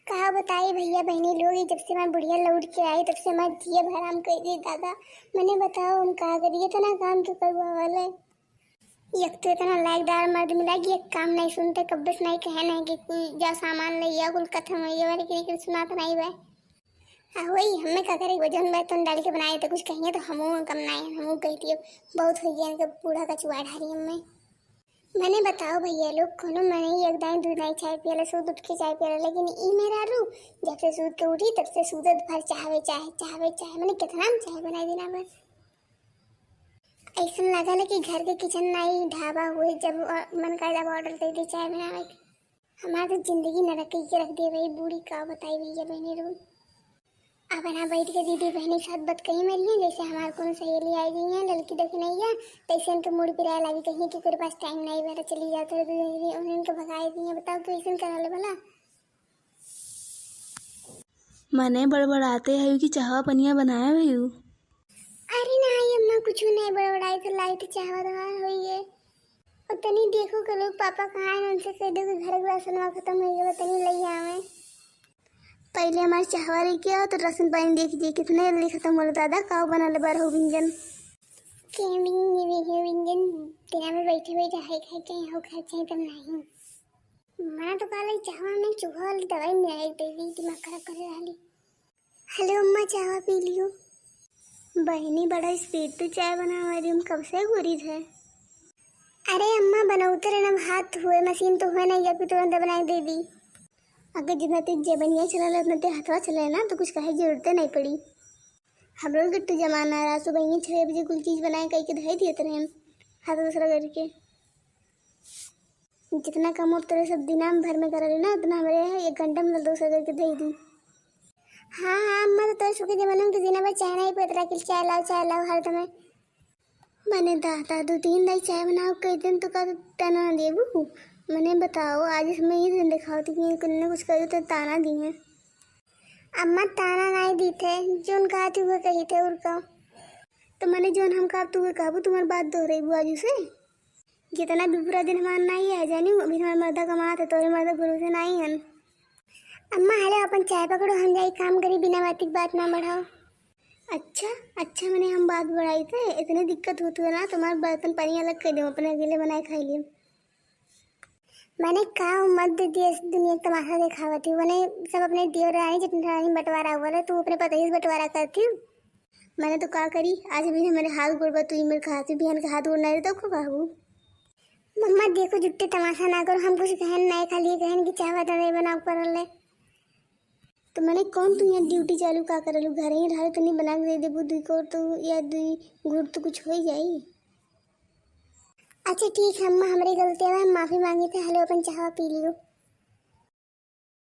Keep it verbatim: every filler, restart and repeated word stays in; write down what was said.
का बताई भैया बहनी लोग, ये जब से हमार बुढ़िया लौट के आई, तब से हमार जियब हराम कर दिए दादा। मने बताओ, हम का करी, इतना काम के करवा वाले। एक तो इतना लायकदार मर्द मिला कि एक काम नहीं सुनते, कब्बे से नहीं कहे नहीं कि जा सामान ले या कुल कथा में ये वाले कि, कि सुनात नहीं बा। आ वही हमें का करे, वजन बा तन डाल के बनाए तो कुछ कहिए तो हमहू कम नहीं, हमहू कह दिए बहुत हो गया इनके बूढ़ा का चुआ ढारी हमें। मने बताओ भैया लोग, कोनो मनई एक दाई दू दाई चाय पियला, सूत उठ के चाय पियला, लेकिन ई मेहरारू जब से सूत के उठी तब से सूतत भर चाहवे चाहे, चाहवे चाहे, मने कितना हम चाय बनाई देना बस। ऐसन लागल कि घर के किचन नाई ढाबा हुए, जब अ, मन करे तब ऑर्डर दे दे चाय बनावे के। हमार तो जिंदगी नरक कई के रख दे भाई बूढ़ी, का बताई भैया बहनी लोग। अब ना बैठ के दीदी बहनी के साथ बतकही मरिए, जैसे हमार कोनो सहेली आई गई है लड़की देखे नहीं है, तैसे इनके मूड पिराए लागी, कहीं के पास टाइम नहीं बेटा चली जाते हैं, दीदी उन्हें इनके भगाए दिए। बताओ कैसन करा ले भला। मने बड़बड़ाते है कि चाहवा पनिया बनाए भयू। अरे नहीं अम्मा, कुछ नहीं बड़बड़ाई, तो लाइट चाहवा दवा हुई है। और तनी देखो के लोग पापा कहाँ हैं, उनसे कह दो कि घर के राशन खत्म हो गया, तनी ले आवे। पहले हमारे चाहवा लेके आओ तो राशन पानी देख लीजिए कितने जल्दी खत्म हो रहा। दादा का बनल बार हो व्यंजन? के व्यंजन, व्यंजन तेरा में बैठे बैठे है खाए के हो खाए चाहे तब नहीं। माँ तो कहले चाहवा में चूहा वाली दवाई मिला के दे दी, दिमाग खराब करे रहली। हेलो अम्मा, चाहवा पी लियो। बहनी बड़ा स्पीड तू चाय बनावा रही, हम कब से घूरी थे। अरे अम्मा, बनौते रहना, हाथ हुए, मशीन तो हुए नहीं, अभी तुरंत बना के दे दी। अगर जितना तेज जेबनिया चला उतना तेज हथवा चले ना, तो कुछ कहे की जरूरत नहीं पड़ी। हम लोग के तो जमाना रहा, सुबह ही छः बजे कुल चीज बनाए करके धर दिए थे हम, हाथ दूसरा करके। जितना काम अब तेरे सब दिना भर में करा ना, उतना हमारे यहाँ एक घंटा में दूसरा करके दे दी। हाँ हाँ अम्मा, तो तोरे सबके जमाना में तो दिना भर चाय नहीं पीत रहा कि चाय लाओ, चाय लाओ हर समय। मने दादा, दो तीन दाई चाय बनाओ कह दिन तो का ताना ना देबू। मने बताओ, आज इसमें ये दिन दिखाओ थी कि कुछ ना कुछ करो तो ताना दी है। अम्मा ताना नहीं दी थे, जोन कहा थी वो कही थे और का। तो मने जोन हम कहा तू वो कहबू, तुम्हारी बात दोहरेबू आज उसे। जितना भी पूरा दिन हमारा नहीं है जानी, अभी हमारा मर्दा कमात है, तोरे मर्दा भरोसे नहीं है। अम्मा हेलो, अपन चाय पकड़ो, हम जाई काम करी, बिना बात की बात ना बढ़ाओ। अच्छा अच्छा, मने हम बात बढ़ाई थे, इतनी दिक्कत होती है ना, तुम्हारे बर्तन पानी अलग कर दो, अपने अकेले बनाए खाई लिए। मने का मत दे दिए, इस दुनिया के तमाशा दिखावत ही, मने सब अपने देवरानी जेठानी बंटवारा हुआ रहे, तू अपने पतोहिया से बंटवारा करती हूँ। मने तो का करी, आज भी हमारे हाथ गोड़ बा, तू ही मेरे खाती बिहान के हाथ गोड़ नहीं रहता, को कहबू। मम्मा देखो, जुट्टे तमाशा ना करो, हम कुछ कहन नहीं, खाली ये कहन कि चाहवा तो नहीं बनाओ परल है। तो मने कौन तू यहाँ ड्यूटी चालू का करलू, घर ही रहो तो नहीं बना के दे देबू, दुई कोर तो या दुई घूट तो कुछ हो ही जाई। अच्छा ठीक है अम्मा, हमरी गलती है, हम माफी मांगी थे, हेलो अपन चाहवा पी लियो।